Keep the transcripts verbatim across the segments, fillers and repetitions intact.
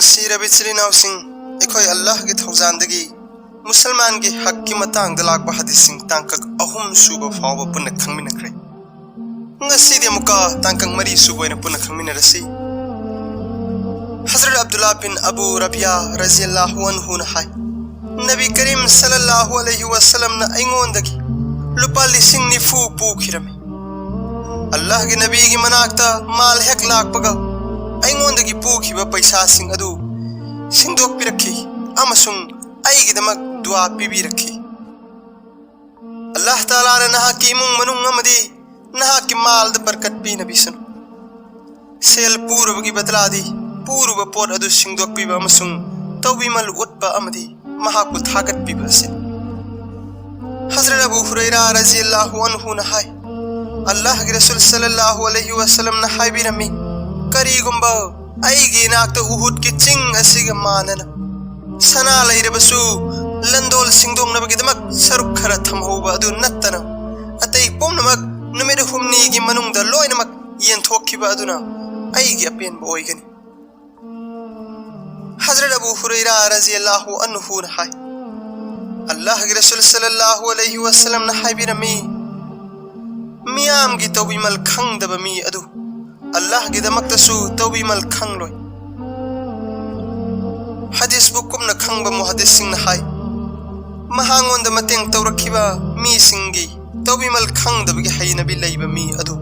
ꯅꯨꯡꯁꯤꯔꯕ ꯏꯆꯤꯜ ꯏꯅꯥꯎꯁꯤꯡ, ꯑꯩꯈꯣꯏ ꯑꯜꯂꯥꯍꯒꯤ ꯊꯧꯖꯥꯟꯗꯒꯤ ꯃꯨꯁꯜꯃꯥꯟꯒꯤ ꯍꯛꯀꯤ ꯃꯇꯥꯡꯗ ꯂꯥꯛꯄ ꯍꯗꯤꯁꯁꯤꯡ ꯇꯥꯡꯀꯛ ꯑꯍꯨꯝ ꯁꯨꯕ ꯐꯥꯎꯕ ꯄꯨꯟꯅ ꯈꯪꯃꯤꯟꯅꯈ꯭ꯔꯦ꯫ ꯉꯁꯤꯗꯤ ꯑꯃꯨꯛꯀ ꯇꯥꯡꯀꯛ ꯃꯔꯤ ꯁꯨꯕ ꯑꯣꯏꯅ ꯄꯨꯟꯅ ꯈꯪꯃꯤꯟꯅꯔꯁꯤ꯫ ꯍꯖꯔꯠ ꯑꯕꯗꯨꯜꯂꯥ ꯕꯤꯟ ꯑꯕꯨ ꯔꯕꯤꯌꯥ ꯔꯖꯤꯌꯜꯂꯥꯍꯨ ꯑꯟꯍꯨꯅ ꯍꯥꯏ, ꯅꯕꯤ ꯀꯔꯤꯝ ꯁꯜꯂꯜꯂꯥꯍꯨ ꯑꯂꯩꯍꯤ ꯋꯁꯜꯂꯝꯅ ꯑꯩꯉꯣꯟꯗꯒꯤ ꯂꯨꯄꯥ ꯂꯤꯁꯤꯡ ꯅꯤꯐꯨ ꯄꯨꯈꯤꯔꯝꯃꯤ꯫ ꯑꯜꯂꯥꯍꯒꯤ ꯅꯕꯤꯒꯤ ꯃꯅꯥꯛꯇ ꯃꯥꯜ ꯍꯦꯛ ꯂꯥꯛꯄꯒ ꯑꯩꯉꯣꯟꯗꯒꯤ ꯄꯨꯈꯤꯕ ꯄꯩꯁꯥꯁꯤꯡ ꯑꯗꯨ ꯁꯤꯡꯗꯣꯛꯄꯤꯔꯛꯈꯤ ꯑꯃꯁꯨꯡ ꯑꯩꯒꯤꯗꯃꯛ ꯗꯨꯋꯥ ꯄꯤꯕꯤꯔꯛꯈꯤ꯫ ꯑꯜꯂꯥꯍ ꯇꯥꯂꯥꯅ ꯅꯍꯥꯛꯀꯤ ꯏꯃꯨꯡ ꯃꯅꯨꯡ ꯑꯃꯗꯤ ꯅꯍꯥꯛꯀꯤ ꯃꯥꯜꯗ ꯕꯔꯀꯠ ꯄꯤꯅꯕꯤꯁꯅꯨ꯫ ꯁꯦꯜ ꯄꯨꯔꯨꯕꯒꯤ ꯕꯗꯂꯥꯗꯤ ꯄꯨꯔꯨꯕ ꯄꯣꯠ ꯑꯗꯨ ꯁꯤꯡꯗꯣꯛꯄꯤꯕ ꯑꯃꯁꯨꯡ ꯇꯧꯕꯤꯃꯜ ꯎꯠꯄ ꯑꯃꯗꯤ ꯃꯍꯥꯛꯄꯨ ꯊꯥꯒꯠꯄꯤꯕ ꯑꯁꯤꯅꯤ꯫ ꯍꯖꯔꯠ ꯑꯕꯨ ꯍꯨꯔꯩꯔꯥ ꯔꯖꯤꯌꯜꯂꯥꯍꯨ ꯑꯟꯍꯨꯅ ꯍꯥꯏ, ꯑꯜꯂꯥꯍꯒꯤ ꯔꯁꯨꯜ ꯁꯜꯂꯜꯂꯥꯍꯨ ꯑꯂꯩꯍꯤ ꯋꯁꯜꯂꯝꯅ ꯍꯥꯏꯕꯤꯔꯝꯃꯤ, ꯀꯔꯤꯒꯨꯝꯕ ꯑꯩꯒꯤ ꯏꯅꯥꯛꯇ ꯎꯍꯨꯗꯀꯤ ꯆꯤꯡ ꯑꯁꯤꯒ ꯃꯥꯟꯅꯅ ꯁꯅꯥ ꯂꯩꯔꯕꯁꯨ ꯂꯟꯗꯣꯜ ꯁꯤꯡꯗꯣꯛꯅꯕꯒꯤꯗꯃꯛ ꯁꯔꯨꯛ ꯈꯔ ꯊꯝꯍꯧꯕ ꯑꯗꯨ ꯅꯠꯇꯅ ꯑꯇꯩ ꯄꯨꯝꯅꯃꯛ ꯅꯨꯃꯤꯠ ꯍꯨꯝꯅꯤꯒꯤ ꯃꯅꯨꯡꯗ ꯂꯣꯏꯅꯃꯛ ꯌꯦꯟꯊꯣꯛꯈꯤꯕ ꯑꯗꯨꯅ ꯑꯩꯒꯤ ꯑꯄꯦꯟꯕ ꯑꯣꯏꯒꯅꯤ꯫ ꯍꯖꯔꯠ ꯑꯕꯨ ꯍꯨꯔꯩꯔꯥ ꯔꯖꯤꯌꯜꯂꯥꯍꯨ ꯑꯟꯍꯨꯅ ꯍꯥꯏ, ꯑꯜꯂꯥꯍꯒꯤ ꯔꯁꯨꯜ ꯁꯜꯂꯜꯂꯥꯍꯨ ꯑꯂꯩꯍꯤ ꯋꯁꯜꯂꯝꯅ ꯍꯥꯏꯕꯤꯔꯝꯃꯤ, ꯃꯤꯌꯥꯝꯒꯤ ꯇꯧꯕꯤꯃꯜ ꯈꯪꯗꯕ ꯃꯤ ꯑꯗꯨ ꯑꯜꯂꯥꯍꯒꯤꯗꯃꯛꯇꯁꯨ ꯇꯧꯕꯤꯃꯜ ꯈꯪꯂꯣꯏ꯫ ꯍꯗꯤꯁꯄꯨ ꯀꯨꯞꯅ ꯈꯪꯕ ꯃꯨꯍꯗꯤꯁꯁꯤꯡꯅ ꯍꯥꯏ, ꯃꯍꯥꯛꯉꯣꯟꯗ ꯃꯇꯦꯡ ꯇꯧꯔꯛꯈꯤꯕ ꯃꯤꯁꯤꯡꯒꯤ ꯇꯧꯕꯤꯃꯜ ꯈꯪꯗꯕꯒꯤ ꯍꯩꯅꯕꯤ ꯂꯩꯕ ꯃꯤ ꯑꯗꯨ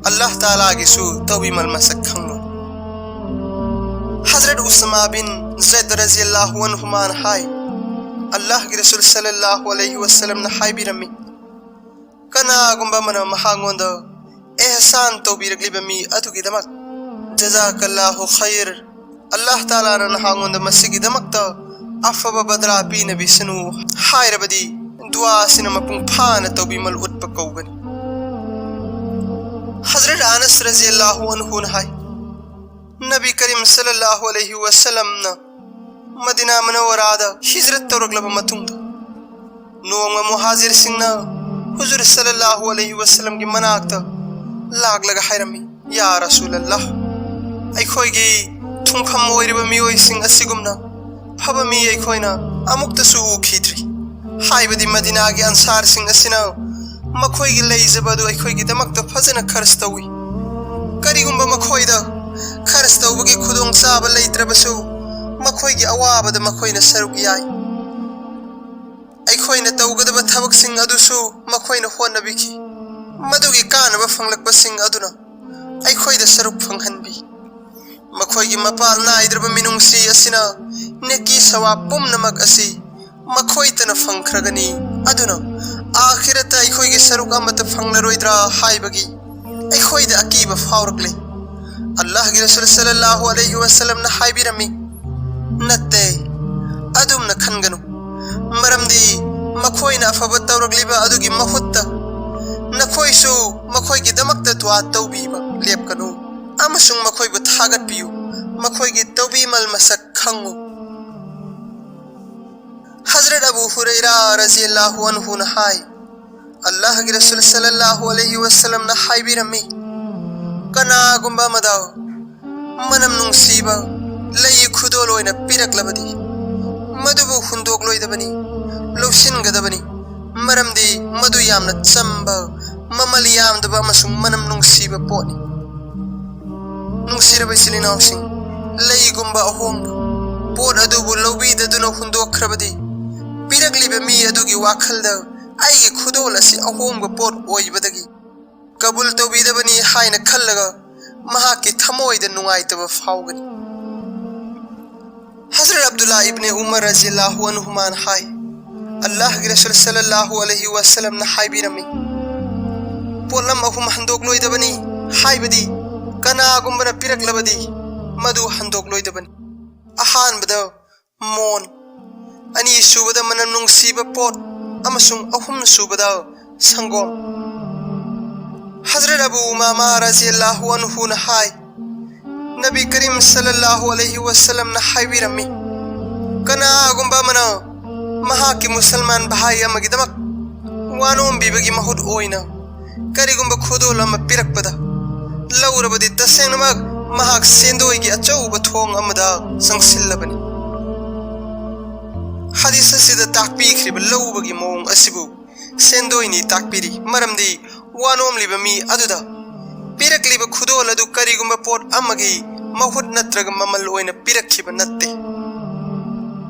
ꯑꯜꯂꯥꯍ ꯇꯥꯂꯥꯒꯤꯁꯨ ꯇꯧꯕꯤꯃꯜ ꯃꯁꯛ ꯈꯪꯂꯣꯏ꯫ ꯍꯖꯔꯠ ꯎꯁꯥꯃꯥ ꯕꯤꯟ ꯖꯩꯗ ꯔꯖꯤꯌꯜꯂꯥꯍꯨ ꯑꯟꯍꯨꯃꯥꯅ ꯍꯥꯏ, ꯑꯜꯂꯥꯍꯒꯤ ꯔꯁꯨꯜ ꯁꯜꯂꯜꯂꯥꯍꯨ ꯑꯂꯩꯍꯤ ꯋꯁꯜꯂꯝꯅ ꯍꯥꯏꯕꯤꯔꯝꯃꯤ, ꯀꯅꯥꯒꯨꯝꯕ ꯑꯃꯅ ꯃꯍꯥꯛꯉꯣꯟꯗ ꯑꯦꯍꯁꯥꯟ ꯇꯧꯕꯤꯔꯛꯂꯤꯕ ꯃꯤ ꯑꯗꯨꯒꯤꯗꯃꯛ, ꯖꯖꯥꯀꯜꯂꯥꯍꯨ ꯈꯩꯔ, ꯑꯜꯂꯥꯍ ꯇꯥꯂꯥꯅ ꯅꯍꯥꯛꯉꯣꯟꯗ ꯃꯁꯤꯒꯤꯗꯃꯛꯇ ꯑꯐꯕ ꯕꯗꯂꯥ ꯄꯤꯅꯕꯤꯁꯅꯨ ꯍꯥꯏꯔꯕꯗꯤ, ꯗꯨꯋꯥ ꯑꯁꯤꯅ ꯃꯄꯨꯡ ꯐꯥꯅ ꯇꯧꯕꯤꯃꯜ ꯎꯠꯄ ꯀꯧꯒꯅꯤ꯫ ꯍꯖꯔꯠ ꯑꯅꯁ ꯔꯖꯤꯌꯜꯂꯥꯍꯨ ꯑꯟꯍꯨꯅ ꯍꯥꯏ, ꯅꯕꯤ ꯀꯔꯤꯝ ꯁꯜꯂꯜꯂꯥꯍꯨ ꯑꯂꯩꯍꯤ ꯋꯁꯜꯂꯝꯅ ꯃꯗꯤꯅꯥ ꯃꯅꯧꯋꯔꯥꯗ ꯍꯤꯖꯔꯠ ꯇꯧꯔꯛꯂꯕ ꯃꯇꯨꯡꯗ, ꯅꯣꯡꯃ ꯃꯨꯍꯥꯖꯤꯔꯁꯤꯡꯅ ꯍꯨꯖꯨꯔ ꯁꯜꯂꯜꯂꯥꯍꯨ ꯑꯂꯩꯍꯤ ꯋꯁꯜꯂꯝꯒꯤ ꯃꯅꯥꯛꯇ ꯂꯥꯛꯂꯒ ꯍꯥꯏꯔꯝꯃꯤ, ꯌꯥ ꯔꯁꯨꯂꯜꯂꯥꯍ, ꯑꯩꯈꯣꯏꯒꯤ ꯌꯨꯝꯐꯝ ꯑꯣꯏꯔꯤꯕ ꯃꯤꯑꯣꯏꯁꯤꯡ ꯑꯁꯤꯒꯨꯝꯅ ꯐꯕ ꯃꯤ ꯑꯩꯈꯣꯏꯅ ꯑꯃꯨꯛꯇꯁꯨ ꯎꯈꯤꯗ꯭ꯔꯤ꯫ ꯍꯥꯏꯕꯗꯤ ꯃꯗꯤꯅꯥꯒꯤ ꯑꯟꯁꯥꯔꯁꯤꯡ ꯑꯁꯤꯅ ꯃꯈꯣꯏꯒꯤ ꯂꯩꯖꯕ ꯑꯗꯨ ꯑꯩꯈꯣꯏꯒꯤꯗꯃꯛꯇ ꯐꯖꯅ ꯈꯔꯆ ꯇꯧꯏ꯫ ꯀꯔꯤꯒꯨꯝꯕ ꯃꯈꯣꯏꯗ ꯈꯔꯆ ꯇꯧꯕꯒꯤ ꯈꯨꯗꯣꯡꯆꯥꯕ ꯂꯩꯇ꯭ꯔꯕꯁꯨ, ꯃꯈꯣꯏꯒꯤ ꯑꯋꯥꯕꯗ ꯃꯈꯣꯏꯅ ꯁꯔꯨꯛ ꯌꯥꯏ꯫ ꯑꯩꯈꯣꯏꯅ ꯇꯧꯒꯗꯕ ꯊꯕꯛꯁꯤꯡ ꯑꯗꯨꯁꯨ ꯃꯈꯣꯏꯅ ꯍꯣꯠꯅꯕꯤꯈꯤ꯫ ꯃꯗꯨꯒꯤ ꯀꯥꯟꯅꯕ ꯐꯪꯂꯛꯄꯁꯤꯡ ꯑꯗꯨꯅ ꯑꯩꯈꯣꯏꯗ ꯁꯔꯨꯛ ꯐꯪꯍꯟꯕꯤ꯫ ꯃꯈꯣꯏꯒꯤ ꯃꯄꯥꯜ ꯅꯥꯏꯗ꯭ꯔꯕ ꯃꯤꯅꯨꯡꯁꯤ ꯑꯁꯤꯅ ꯅꯦꯀꯤ ꯁꯋꯥꯕ ꯄꯨꯝꯅꯃꯛ ꯑꯁꯤ ꯃꯈꯣꯏꯇꯅ ꯐꯪꯈ꯭ꯔꯒꯅꯤ꯫ ꯑꯗꯨꯅ ꯑꯥꯈꯤꯔꯠꯇ ꯑꯩꯈꯣꯏꯒꯤ ꯁꯔꯨꯛ ꯑꯃꯠꯇ ꯐꯪꯂꯔꯣꯏꯗ꯭ꯔꯥ ꯍꯥꯏꯕꯒꯤ ꯑꯩꯈꯣꯏꯗ ꯑꯀꯤꯕ ꯐꯥꯎꯔꯛꯂꯦ꯫ ꯑꯜꯂꯥꯍꯒꯤ ꯔꯁꯨꯜ ꯁꯜꯂꯜꯂꯥꯍꯨ ꯑꯂꯩꯍꯤ ꯋꯁꯜꯂꯝꯅ ꯍꯥꯏꯕꯤꯔꯝꯃꯤ, "ꯅꯠꯇꯦ, ꯑꯗꯨꯝꯅ ꯈꯟꯒꯅꯨ꯫ ꯃꯔꯝꯗꯤ ꯃꯈꯣꯏꯅ ꯑꯐꯕ ꯇꯧꯔꯛꯂꯤꯕ ꯑꯗꯨꯒꯤ ꯃꯍꯨꯠꯇ ꯅꯈꯣꯏꯁꯨ ꯃꯈꯣꯏꯒꯤꯗꯃꯛꯇ ꯗꯨꯋꯥ ꯇꯧꯕꯤꯕ ꯂꯦꯞꯀꯅꯨ ꯑꯃꯁꯨꯡ ꯃꯈꯣꯏꯕꯨ ꯊꯥꯒꯠꯄꯤꯌꯨ꯫ ꯃꯈꯣꯏꯒꯤ ꯇꯧꯕꯤꯃꯜ ꯃꯁꯛ ꯈꯪꯉꯨ"꯫ ꯍꯖꯔꯠ ꯑꯕꯨ ꯍꯨꯔꯩꯔꯥ ꯔꯖꯤꯌꯜꯂꯥꯍꯨ ꯑꯟꯍꯨꯅ ꯍꯥꯏ, ꯑꯜꯂꯥꯍꯒꯤ ꯔꯁꯨꯜ ꯁꯜꯂꯜꯂꯥꯍꯨ ꯑꯂꯩꯍꯤ ꯋꯁꯜꯂꯝꯅ ꯍꯥꯏꯕꯤꯔꯝꯃꯤ, "ꯀꯅꯥꯒꯨꯝꯕ ꯑꯃꯗ ꯃꯅꯝ ꯅꯨꯡꯁꯤꯕ ꯂꯩ ꯈꯨꯗꯣꯜ ꯑꯣꯏꯅ ꯄꯤꯔꯛꯂꯕꯗꯤ, ꯃꯗꯨꯕꯨ ꯍꯨꯟꯗꯣꯛꯂꯣꯏꯗꯕꯅꯤ, ꯂꯧꯁꯤꯟꯒꯗꯕꯅꯤ, ꯃꯔꯝꯗꯤ ꯃꯗꯨ ꯌꯥꯝꯅ ꯆꯝꯕ, ꯃꯃꯜ ꯌꯥꯝꯗꯕ ꯑꯃꯁꯨꯡ ꯃꯅꯝ ꯅꯨꯡꯁꯤꯕ ꯄꯣꯠꯅꯤ"꯫ ꯅꯨꯡꯁꯤꯔꯕ ꯏꯆꯤꯜ ꯏꯅꯥꯎꯁꯤꯡ, ꯂꯩꯒꯨꯝꯕ ꯑꯍꯣꯡꯕ ꯄꯣꯠ ꯑꯗꯨꯕꯨ ꯂꯧꯕꯤꯗꯗꯨꯅ ꯍꯨꯟꯗꯣꯛꯈ꯭ꯔꯕꯗꯤ, ꯄꯤꯔꯛꯂꯤꯕ ꯃꯤ ꯑꯗꯨꯒꯤ ꯋꯥꯈꯜꯗ "ꯑꯩꯒꯤ ꯈꯨꯗꯣꯜ ꯑꯁꯤ ꯑꯍꯣꯡꯕ ꯄꯣꯠ ꯑꯣꯏꯕꯗꯒꯤ ꯀꯕꯨꯜ ꯇꯧꯕꯤꯗꯕꯅꯤ" ꯍꯥꯏꯅ ꯈꯜꯂꯒ ꯃꯍꯥꯛꯀꯤ ꯊꯃꯣꯏꯗ ꯅꯨꯡꯉꯥꯏꯇꯕ ꯐꯥꯎꯒꯅꯤ꯫ ꯍꯖꯔꯠ ꯑꯕꯗꯨꯜꯂꯥ ꯏꯕꯅꯦ ꯎꯃꯔ ꯔꯖꯤꯌꯜꯂꯥꯍꯨ ꯑꯟꯍꯨꯃꯥꯅ ꯍꯥꯏ, ꯑꯜꯂꯥꯍꯒꯤ ꯔꯁꯨꯜ ꯁꯜꯂꯜꯂꯥꯍꯨ ꯑꯂꯩꯍꯤ ꯋꯁꯜꯂꯝꯅ ꯍꯥꯏꯕꯤꯔꯝꯃꯤ, "ꯄꯣꯠꯂꯝ ꯑꯍꯨꯝ ꯍꯟꯗꯣꯛꯂꯣꯏꯗꯕꯅꯤ", ꯍꯥꯏꯕꯗꯤ ꯀꯅꯥꯒꯨꯝꯕꯅ ꯄꯤꯔꯛꯂꯕꯗꯤ ꯃꯗꯨ ꯍꯟꯗꯣꯛꯂꯣꯏꯗꯕꯅꯤ꯫ ꯑꯍꯥꯟꯕꯗ ꯃꯣꯟ, ꯑꯅꯤꯁꯨꯕꯗ ꯃꯅꯝ ꯅꯨꯡꯁꯤꯕ ꯄꯣꯠ, ꯑꯃꯁꯨꯡ ꯑꯍꯨꯝꯁꯨꯕꯗ ꯁꯪꯒꯣꯝ꯫ ꯍꯖꯔꯠ ꯑꯕꯨ ꯎꯃꯥꯃꯥ ꯔꯖꯤꯌꯜꯂꯥꯍꯨ ꯑꯟꯍꯨꯅ ꯍꯥꯏ, ꯅꯕꯤ ꯀꯔꯤꯝ ꯁꯜꯂꯜꯂꯥꯍꯨ ꯑꯂꯩꯍꯤ ꯋꯁꯜꯂꯝꯅ ꯍꯥꯏꯕꯤꯔꯝꯃꯤ, "ꯀꯅꯥꯒꯨꯝꯕ ꯑꯃꯅ ꯃꯍꯥꯛꯀꯤ ꯃꯨꯁꯜꯃꯥꯟ ꯚꯥꯏ ꯑꯃꯒꯤꯗꯃꯛ ꯋꯥꯅꯣꯝꯕꯤꯕꯒꯤ ꯃꯍꯨꯠ ꯑꯣꯏꯅ ꯀꯔꯤꯒꯨꯝꯕ ꯈꯨꯗꯣꯜ ꯑꯃ ꯄꯤꯔꯛꯄꯗ, ꯂꯧꯔꯕꯗꯤ ꯇꯁꯦꯡꯅꯃꯛ ꯃꯍꯥꯛ ꯁꯦꯟꯗꯣꯏꯒꯤ ꯑꯆꯧꯕ ꯊꯣꯡ ꯑꯃꯗ ꯆꯪꯁꯤꯜꯂꯕꯅꯤ꯫ ꯍꯗꯤꯁ ꯑꯁꯤꯗ ꯇꯥꯛꯄꯤꯈ꯭ꯔꯤꯕ ꯂꯧꯕꯒꯤ ꯃꯑꯣꯡ ꯑꯁꯤꯕꯨ ꯁꯦꯟꯗꯣꯏꯅꯤ ꯇꯥꯛꯄꯤꯔꯤ, ꯃꯔꯝꯗꯤ ꯋꯥ ꯅꯣꯝꯂꯤꯕ ꯃꯤ ꯑꯗꯨꯗ ꯄꯤꯔꯛꯂꯤꯕ ꯈꯨꯗꯣꯜ ꯑꯗꯨ ꯀꯔꯤꯒꯨꯝꯕ ꯄꯣꯠ ꯑꯃꯒꯤ ꯃꯍꯨꯠ ꯅꯠꯇ꯭ꯔꯒ ꯃꯃꯜ ꯑꯣꯏꯅ ꯄꯤꯔꯛꯈꯤꯕ ꯅꯠꯇꯦ꯫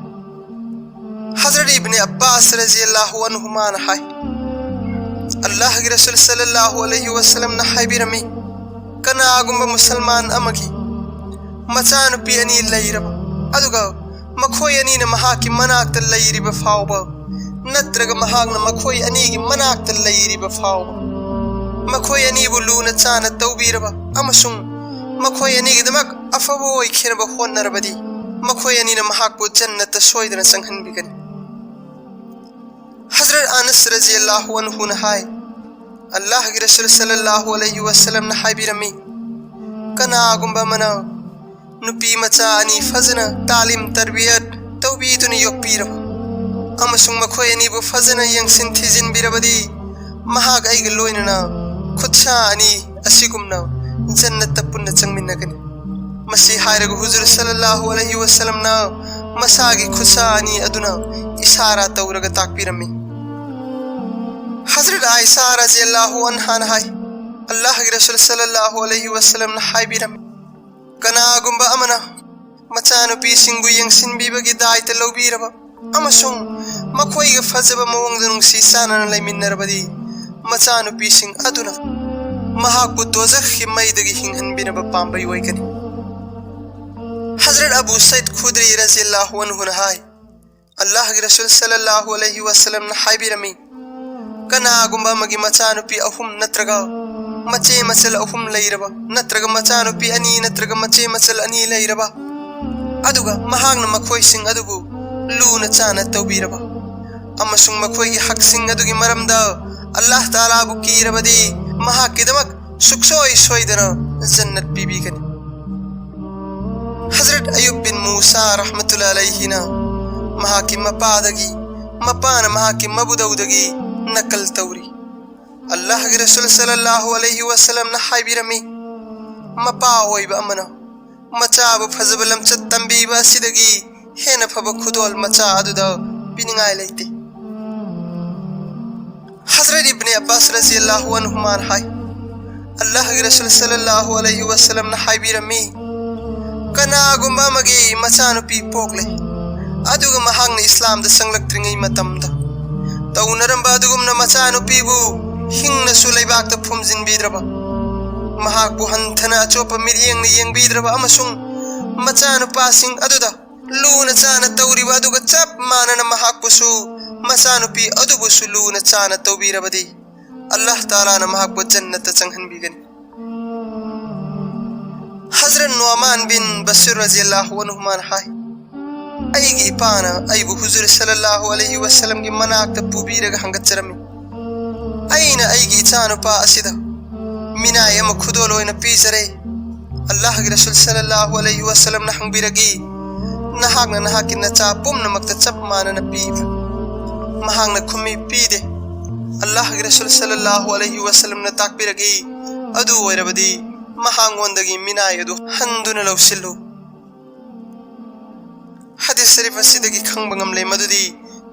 ꯍꯖꯔꯠ ꯏꯕꯅꯦ ꯑꯕꯥꯁ ꯔꯖꯤꯌꯜꯂꯥꯍꯨ ꯑꯟꯍꯨꯃꯥꯅ ꯍꯥꯏ, ꯑꯜꯂꯥꯍꯒꯤ ꯔꯁꯨꯜ ꯁꯜꯂꯜꯂꯥꯍꯨ ꯑꯂꯩꯍꯤ ꯋꯁꯂꯝꯅ ꯍꯥꯏꯕꯤꯔꯝꯃꯤ, ꯀꯅꯥꯒꯨꯝꯕ ꯃꯨꯁꯜꯃꯥꯟ ꯑꯃꯒꯤ ꯃꯆꯥꯅꯨꯄꯤ ꯑꯅꯤ ꯂꯩꯔꯕ, ꯑꯗꯨꯒ ꯃꯈꯣꯏ ꯑꯅꯤꯅ ꯃꯍꯥꯛꯀꯤ ꯃꯅꯥꯛꯇ ꯂꯩꯔꯤꯕ ꯐꯥꯎꯕ, ꯅꯠꯇ꯭ꯔꯒ ꯃꯍꯥꯛꯅ ꯃꯈꯣꯏ ꯑꯅꯤꯒꯤ ꯃꯅꯥꯛꯇ ꯂꯩꯔꯤꯕ ꯐꯥꯎꯕ, ꯃꯈꯣꯏ ꯑꯅꯤꯕꯨ ꯂꯨꯅ ꯆꯥꯅ ꯇꯧꯕꯤꯔꯕ ꯑꯃꯁꯨꯡ ꯃꯈꯣꯏ ꯑꯅꯤꯒꯤꯗꯃꯛ ꯑꯐꯕ ꯑꯣꯏꯈꯤꯅꯕ ꯍꯣꯠꯅꯔꯕꯗꯤ, ꯃꯈꯣꯏ ꯑꯅꯤꯅ ꯃꯍꯥꯛꯄꯨ ꯖꯟꯅꯠꯇ ꯁꯣꯏꯗꯅ ꯆꯪꯍꯟꯕꯤꯒꯅꯤ꯫ ꯍꯖꯔꯠ ꯑꯅꯁ ꯔꯖꯤꯌꯜꯂꯥꯍꯨ ꯑꯟꯍꯨꯅ ꯍꯥꯏ, ꯑꯜꯂꯥꯍꯒꯤ ꯔꯁꯨꯜ ꯁꯜꯂꯜꯂꯥꯍꯨ ꯑꯂꯩꯍꯤ ꯋꯁꯂꯝꯅ ꯍꯥꯏꯕꯤꯔꯝꯃꯤ, ꯀꯅꯥꯒꯨꯝꯕ ꯑꯃꯅ ꯅꯨꯄꯤ ꯃꯆꯥ ꯑꯅꯤ ꯐꯖꯅ ꯇꯥꯂꯤꯝ ꯇꯔꯕꯤꯌꯠ ꯇꯧꯕꯤꯗꯨꯅ ꯌꯣꯛꯄꯤꯔꯕ ꯑꯃꯁꯨꯡ ꯃꯈꯣꯏ ꯑꯅꯤꯕꯨ ꯐꯖꯅ ꯌꯦꯡꯁꯤꯟ ꯊꯤꯖꯤꯟꯕꯤꯔꯕꯗꯤ, ꯃꯍꯥꯛ ꯑꯩꯒ ꯂꯣꯏꯅꯅ ꯈꯨꯠꯁꯥ ꯑꯅꯤ ꯑꯁꯤꯒꯨꯝꯅ ꯖꯟꯅꯠꯇ ꯄꯨꯟꯅ ꯆꯪꯃꯤꯟꯅꯒꯅꯤ꯫ ꯃꯁꯤ ꯍꯥꯏꯔꯒ ꯍꯨꯖꯨꯔ ꯁꯜꯂꯜꯂꯥꯍꯨ ꯑꯂꯩꯍꯤ ꯋꯁꯂꯝꯅ ꯃꯁꯥꯒꯤ ꯈꯨꯠꯁꯥ ꯑꯅꯤ ꯑꯗꯨꯅ ꯏꯁꯥꯔꯥ ꯇꯧꯔꯒ ꯇꯥꯛꯄꯤꯔꯝꯃꯤ꯫ ꯍꯖꯔꯠ ꯑꯥꯏꯁꯥ ꯔꯖꯤꯌꯜꯂꯥꯍꯨ ꯑꯟꯍꯥꯅ ꯍꯥꯏ, ꯑꯜꯂꯥꯍꯒꯤ ꯔꯁꯨꯜ ꯁꯜꯂꯜꯂꯥꯍꯨ ꯑꯂꯩꯍꯤ ꯋꯁꯂꯝꯅ ꯍꯥꯏꯕꯤꯔꯝꯃꯤ, ꯀꯅꯥꯒꯨꯝꯕ ꯑꯃꯅ ꯃꯆꯥꯅꯨꯄꯤꯁꯤꯡꯕꯨ ꯌꯦꯡꯁꯤꯟꯕꯤꯕꯒꯤ ꯗꯥꯏꯇ ꯂꯧꯕꯤꯔꯕ ꯑꯃꯁꯨꯡ ꯃꯈꯣꯏꯒ ꯐꯖꯕ ꯃꯑꯣꯡꯗ ꯅꯨꯡꯁꯤ ꯆꯥꯟꯅꯅ ꯂꯩꯃꯤꯟꯅꯔꯕꯗꯤ, ꯃꯆꯥꯅꯨꯄꯤꯁꯤꯡ ꯑꯗꯨꯅ ꯃꯍꯥꯛꯄꯨ ꯗꯣꯖꯈꯀꯤ ꯃꯩꯗꯒꯤ ꯍꯤꯡꯍꯟꯕꯤꯅꯕ ꯄꯥꯝꯕꯩ ꯑꯣꯏꯒꯅꯤ꯫ ꯍꯖꯔꯠ ꯑꯕꯨ ꯁꯩꯗ ꯈꯨꯗ꯭ꯔꯤ ꯔꯖꯤꯌꯜꯂꯥꯍꯨ ꯑꯟꯍꯨꯅ ꯍꯥꯏ, ꯑꯜꯂꯥꯍꯒꯤ ꯔꯁꯨꯜ ꯁꯜꯂꯜꯂꯥꯍꯨ ꯑꯂꯩꯍꯤ ꯋꯁꯂꯝꯅ ꯍꯥꯏꯕꯤꯔꯝꯃꯤ, ꯀꯅꯥꯒꯨꯝꯕ ꯑꯃꯒꯤ ꯃꯆꯥꯅꯨꯄꯤ ꯑꯍꯨꯝ ꯅꯠꯇ꯭ꯔꯒ ꯃꯆꯦ ꯃꯆꯜ ꯑꯍꯨꯝ ꯂꯩꯔꯕ, ꯅꯠꯇ꯭ꯔꯒ ꯃꯆꯥꯅꯨꯄꯤ ꯑꯅꯤ ꯅꯠꯇ꯭ꯔꯒ ꯃꯆꯦ ꯃꯆꯜ ꯑꯅꯤ ꯂꯩꯔꯕ, ꯑꯗꯨꯒ ꯃꯍꯥꯛꯅ ꯃꯈꯣꯏꯁꯤꯡ ꯑꯗꯨꯕꯨ ꯂꯨꯅ ꯆꯥꯅ ꯇꯧꯕꯤꯔꯕ ꯑꯃꯁꯨꯡ ꯃꯈꯣꯏꯒꯤ ꯍꯛꯁꯤꯡ ꯑꯗꯨꯒꯤ ꯃꯔꯝꯗ ꯑꯜꯂꯥꯍ ꯇꯥꯂꯥꯕꯨ ꯀꯤꯔꯕꯗꯤ, ꯃꯍꯥꯛꯀꯤꯗꯃꯛ ꯁꯨꯛꯁꯣꯏ ꯁꯣꯏꯗꯅ ꯖꯟꯅꯠ ꯄꯤꯕꯤꯒꯅꯤ꯫ ꯍꯖꯔꯠ ꯑꯌꯨꯕ ꯕꯤꯟ ꯃꯨꯁꯥ ꯔꯍꯃꯇꯨꯜꯂꯥꯍꯤ ꯑꯂꯩꯍꯤꯅ ꯃꯍꯥꯛꯀꯤ ꯃꯄꯥꯗꯒꯤ, ꯃꯄꯥꯅ ꯃꯍꯥꯛꯀꯤ ꯃꯕꯨꯗꯧꯗꯒꯤ ꯅꯀꯜ ꯇꯧꯔꯤ꯫ ꯑꯜꯂꯥꯍꯒꯤ ꯔꯁꯨꯜ ꯁꯜꯂꯜꯂꯥꯍꯨ ꯑꯂꯩꯍꯤ ꯋꯁꯂꯝꯅ ꯍꯥꯏꯕꯤꯔꯝꯃꯤ, ꯃꯄꯥ ꯑꯣꯏꯕ ꯑꯃꯅ ꯃꯆꯥꯕꯨ ꯐꯖꯕ ꯂꯝꯆꯠ ꯇꯝꯕꯤꯕ ꯑꯁꯤꯗꯒꯤ ꯍꯦꯟꯅ ꯐꯕ ꯈꯨꯗꯣꯜ ꯃꯆꯥ ꯑꯗꯨꯗ ꯄꯤꯅꯤꯡꯉꯥꯏ ꯂꯩꯇꯦ꯫ ꯍꯖꯔꯠ ꯏꯕꯅꯦ ꯑꯕꯥꯁ ꯔꯖꯤꯌꯜꯂꯥꯍꯨ ꯑꯟꯍꯨꯃꯥꯅ ꯍꯥꯏ, ꯑꯜꯂꯥꯍꯒꯤ ꯔꯁꯨꯜ ꯁꯜꯂꯜꯂꯥꯍꯨ ꯑꯂꯩꯍꯤ ꯋꯁꯜꯂꯝꯅ ꯍꯥꯏꯕꯤꯔꯝꯃꯤ, "ꯀꯅꯥꯒꯨꯝꯕ ꯑꯃꯒꯤ ꯃꯆꯥꯅꯨꯄꯤ ꯄꯣꯛꯂꯦ, ꯑꯗꯨꯒ ꯃꯍꯥꯛꯅ ꯏꯁꯂꯥꯝꯗ ꯆꯪꯂꯛꯇ꯭ꯔꯤꯉꯩ ꯃꯇꯝꯗ ꯇꯧꯅꯔꯝꯕ ꯑꯗꯨꯒꯨꯝꯅ ꯃꯆꯥꯅꯨꯄꯤꯕꯨ ꯍꯤꯡꯅꯁꯨ ꯂꯩꯕꯥꯛꯇ ꯐꯨꯝꯖꯤꯟꯕꯤꯗ꯭ꯔꯕ, ꯃꯍꯥꯛꯄꯨ ꯍꯟꯊꯅ ꯑꯆꯣꯞꯄ ꯃꯤꯠꯌꯦꯡꯅ ꯌꯦꯡꯕꯤꯗ꯭ꯔꯕ ꯑꯃꯁꯨꯡ ꯃꯆꯥꯅꯨꯄꯥꯁꯤꯡ ꯑꯗꯨꯗ ꯂꯨꯅ ꯆꯥꯅ ꯇꯧꯔꯤꯕ ꯑꯗꯨꯒ ꯆꯞ ꯃꯥꯟꯅꯅ ꯃꯍꯥꯛꯄꯨꯁꯨ, ꯃꯆꯥꯅꯨꯄꯤ ꯑꯗꯨꯕꯨꯁꯨ ꯂꯨꯅ ꯆꯥꯅ ꯇꯧꯕꯤꯔꯕꯗꯤ ꯑꯜꯂꯥꯍ ꯇꯥꯂꯥꯅ ꯃꯍꯥꯛꯄꯨ ꯖꯟꯅꯠꯇ ꯆꯪꯍꯟꯕꯤꯒꯅꯤ"꯫ ꯍꯖꯔꯠ ꯅꯨꯑꯃꯥꯟ ꯕꯤꯟ ꯕꯁꯤꯔ ꯔꯖꯤꯌꯜꯂꯥꯍꯨ ꯑꯟꯍꯨꯃꯥꯅ ꯍꯥꯏ, "ꯑꯩꯒꯤ ꯏꯄꯥꯅ ꯑꯩꯕꯨ ꯍꯨꯖꯨꯔ ꯁꯜꯂꯜꯂꯥꯍꯨ ꯑꯂꯩꯍꯤ ꯋꯁꯜꯂꯝꯒꯤ ꯃꯅꯥꯛꯇ ꯄꯨꯕꯤꯔꯒ ꯍꯪꯒꯠꯆꯔꯝꯃꯤ꯫ ꯑꯩꯅ ꯑꯩꯒꯤ ꯏꯆꯥꯅꯨꯄꯥ ꯑꯁꯤꯗ ꯃꯤꯅꯥꯏ ꯑꯃ ꯈꯨꯗꯣꯜ ꯑꯣꯏꯅ ꯄꯤꯖꯔꯦ꯫ ꯑꯜꯂꯥꯍꯒꯤ ꯔꯁꯨꯜ ꯁꯜꯂꯜꯂꯥꯍꯨ ꯑꯂꯩꯍꯤ ꯋꯁꯜꯂꯝꯅ ꯍꯪꯕꯤꯔꯛꯏ, 'ꯅꯍꯥꯛꯅ ꯅꯍꯥꯛꯀꯤ ꯅꯆꯥ ꯄꯨꯝꯅꯃꯛꯇ ꯆꯞ ꯃꯥꯟꯅꯅ ꯄꯤꯕ꯭ꯔꯥ?' ꯃꯍꯥꯛꯅ ꯈꯨꯝꯃꯤ, 'ꯄꯤꯗꯦ꯫ ꯑꯜꯂꯥꯍꯒꯤ ꯔꯁꯨꯜ ꯁꯜꯂꯜꯂꯥꯍꯨ ꯑꯂꯩꯍꯤ ꯋꯁꯜꯂꯝꯅ ꯇꯥꯛꯄꯤꯔꯛꯏ, ꯑꯗꯨ ꯑꯣꯏꯔꯕꯗꯤ ꯃꯍꯥꯛꯉꯣꯟꯗꯒꯤ ꯃꯤꯅꯥꯏ ꯑꯗꯨ ꯍꯟꯗꯨꯅ ꯂꯧꯁꯤꯜꯂꯨ.'" ꯍꯗꯤꯁ ꯁꯔꯤꯐ ꯑꯁꯤꯗꯒꯤ ꯈꯪꯕ ꯉꯝꯂꯦ ꯃꯗꯨꯗꯤ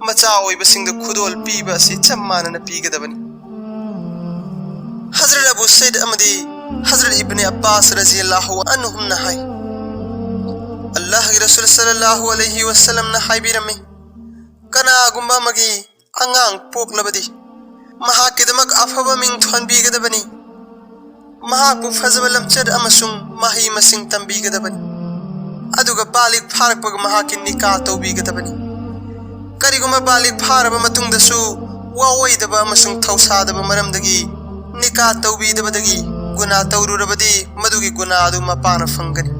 ꯃꯆꯥ ꯑꯣꯏꯕꯁꯤꯡꯗ ꯈꯨꯗꯣꯜ ꯄꯤꯕ ꯑꯁꯤ ꯆꯞ ꯃꯥꯟꯅꯅ ꯄꯤꯒꯗꯕꯅꯤ꯫ ꯍꯖꯔꯠ ꯑꯕꯨ ꯁꯩꯗ ꯑꯃꯗꯤ ꯍꯖꯔꯠ ꯏꯕꯅꯦ ꯑꯕꯥꯁ ꯔꯖꯤꯌꯜꯂꯥꯍꯨ ꯑꯟꯍꯨꯝꯅ ꯍꯥꯏ, ꯑꯜꯂꯥꯍꯒꯤ ꯔꯁꯨꯜ ꯁꯜꯂꯜꯂꯥꯍꯨ ꯑꯂꯩꯍꯤ ꯋꯁꯜꯂꯝꯅ ꯍꯥꯏꯕꯤꯔꯝꯃꯤ, "ꯀꯅꯥꯒꯨꯝꯕ ꯑꯃꯒꯤ ꯑꯉꯥꯡ ꯄꯣꯛꯂꯕꯗꯤ ꯃꯍꯥꯛꯀꯤꯗꯃꯛ ꯑꯐꯕ ꯃꯤꯡ ꯊꯣꯟꯕꯤꯒꯗꯕꯅꯤ, ꯃꯍꯥꯛꯄꯨ ꯐꯖꯕ ꯂꯝꯆꯠ ꯑꯃꯁꯨꯡ ꯃꯍꯩ ꯃꯁꯤꯡ ꯇꯝꯕꯤꯒꯗꯕꯅꯤ, ꯑꯗꯨꯒ ꯕꯥꯂꯤꯒ ꯐꯥꯔꯛꯄꯒ ꯃꯍꯥꯛꯀꯤ ꯅꯤꯀꯥ ꯇꯧꯕꯤꯒꯗꯕꯅꯤ꯫ ꯀꯔꯤꯒꯨꯝꯕ ꯕꯥꯂꯤꯒ ꯐꯥꯔꯕ ꯃꯇꯨꯡꯗꯁꯨ ꯋꯥꯑꯣꯏꯗꯕ ꯑꯃꯁꯨꯡ ꯊꯧꯁꯥꯗꯕ ꯃꯔꯝꯗꯒꯤ ꯅꯤꯀꯥ ꯇꯧꯕꯤꯗꯕꯗꯒꯤ ꯒꯨꯅꯥ ꯇꯧꯔꯨꯔꯕꯗꯤ ꯃꯗꯨꯒꯤ ꯒꯨꯅꯥ ꯑꯗꯨ ꯃꯄꯥꯅ ꯐꯪꯒꯅꯤ"꯫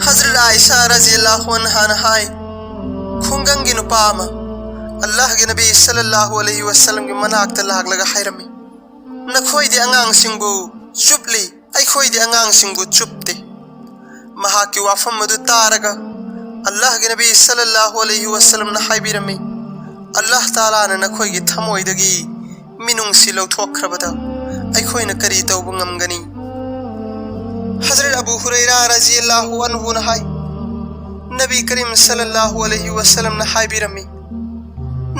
ꯍꯖꯔꯠ ꯑꯥꯏꯁꯥ ꯔꯖꯤꯌꯜꯂꯥꯍꯨ ꯑꯟꯍꯥꯅ ꯍꯥꯏ, ꯈꯨꯡꯒꯪꯒꯤ ꯅꯨꯄꯥ ꯑꯃ ꯑꯜꯂꯥꯍꯒꯤ ꯅꯕꯤ ꯁꯜꯂꯜꯂꯥꯍꯨ ꯑꯂꯩꯍꯤ ꯋꯁꯜꯂꯝꯒꯤ ꯃꯅꯥꯛꯇ ꯂꯥꯛꯂꯒ ꯍꯥꯏꯔꯝꯃꯤ, "ꯅꯈꯣꯏꯗꯤ ꯑꯉꯥꯡꯁꯤꯡꯕꯨ ꯆꯨꯞꯂꯤ, ꯑꯩꯈꯣꯏꯗꯤ ꯑꯉꯥꯡꯁꯤꯡꯕꯨ ꯆꯨꯞꯇꯦ"꯫ ꯃꯍꯥꯛꯀꯤ ꯋꯥꯐꯝ ꯑꯗꯨ ꯇꯥꯔꯒ ꯑꯜꯂꯥꯍꯒꯤ ꯅꯕꯤ ꯁꯜꯂꯜꯂꯥꯍꯨ ꯑꯂꯩꯍꯤ ꯋꯁꯜꯂꯝꯅ ꯍꯥꯏꯕꯤꯔꯝꯃꯤ, "ꯑꯜꯂꯥꯍ ꯇꯥꯂꯥꯅ ꯅꯈꯣꯏꯒꯤ ꯊꯃꯣꯏꯗꯒꯤ ꯃꯤꯅꯨꯡꯁꯤ ꯂꯧꯊꯣꯛꯈ꯭ꯔꯕꯗ ꯑꯩꯈꯣꯏꯅ ꯀꯔꯤ ꯇꯧꯕ ꯉꯝꯒꯅꯤ?" ꯍꯖꯔꯠ ꯑꯕꯨ ꯍꯨꯔꯩꯔꯥ ꯔꯖꯤꯌꯜꯂꯥꯍꯨ ꯑꯟꯍꯨꯅ ꯍꯥꯏ, ꯅꯕꯤ ꯀꯔꯤꯝ ꯁꯜꯂꯜꯂꯥꯍꯨ ꯑꯂꯩꯍꯤ ꯋꯁꯜꯂꯝꯅ ꯍꯥꯏꯕꯤꯔꯝꯃꯤ,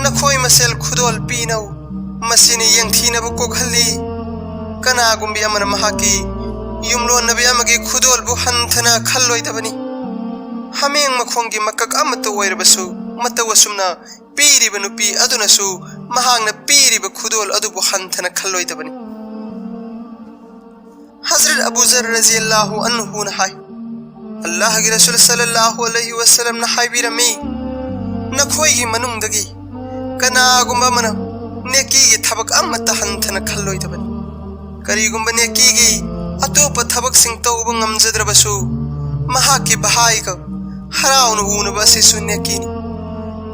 "ꯅꯈꯣꯏ ꯃꯁꯦꯜ ꯈꯨꯗꯣꯜ ꯄꯤꯅꯧ, ꯃꯁꯤꯅ ꯌꯦꯡꯊꯤꯅꯕ ꯀꯣꯛꯍꯜꯂꯤ꯫ ꯀꯅꯥꯒꯨꯝꯕꯤ ꯑꯃꯅ ꯃꯍꯥꯛꯀꯤ ꯌꯨꯝꯂꯣꯟꯅꯕꯤ ꯑꯃꯒꯤ ꯈꯨꯗꯣꯜꯕꯨ ꯍꯟꯊꯅ ꯈꯜꯂꯣꯏꯗꯕꯅꯤ꯫ ꯍꯥꯃꯦꯡ ꯃꯈꯣꯡꯒꯤ ꯃꯀꯛ ꯑꯃꯠꯇ ꯑꯣꯏꯔꯕꯁꯨ, ꯃꯇꯧ ꯑꯁꯨꯝꯅ ꯄꯤꯔꯤꯕ ꯅꯨꯄꯤ ꯑꯗꯨꯅꯁꯨ ꯃꯍꯥꯛꯅ ꯄꯤꯔꯤꯕ ꯈꯨꯗꯣꯜ ꯑꯗꯨꯕꯨ ꯍꯟꯊꯅ ꯈꯜꯂꯣꯏꯗꯕꯅꯤ"꯫ ꯍꯖꯔꯠ ꯑꯕꯨ ꯖꯔ ꯔꯖꯤꯌꯜꯂꯥꯍꯨ ꯑꯟꯍꯨꯅ ꯍꯥꯏ, ꯑꯜꯂꯥꯍꯒꯤ ꯔꯁꯨꯜ ꯁꯜꯂꯜꯂꯥꯍꯨ ꯑꯂꯩꯍꯤ ꯋꯁꯜꯂꯝꯅ ꯍꯥꯏꯕꯤꯔꯝꯃꯤ, "ꯅꯈꯣꯏꯒꯤ ꯃꯅꯨꯡꯗꯒꯤ ꯀꯅꯥꯒꯨꯝꯕ ꯑꯃꯅ ꯅꯦꯀꯤꯒꯤ ꯊꯕꯛ ꯑꯃꯠꯇ ꯍꯟꯊꯅ ꯈꯜꯂꯣꯏꯗꯕꯅꯤ꯫ ꯀꯔꯤꯒꯨꯝꯕ ꯅꯦꯀꯤꯒꯤ ꯑꯇꯣꯞꯄ ꯊꯕꯛꯁꯤꯡ ꯇꯧꯕ ꯉꯝꯖꯗ꯭ꯔꯕꯁꯨ, ꯃꯍꯥꯛꯀꯤ ꯚꯥꯏꯒ ꯍꯔꯥꯎꯅ ꯎꯅꯕ ꯑꯁꯤꯁꯨ ꯅꯦꯀꯤꯅꯤ꯫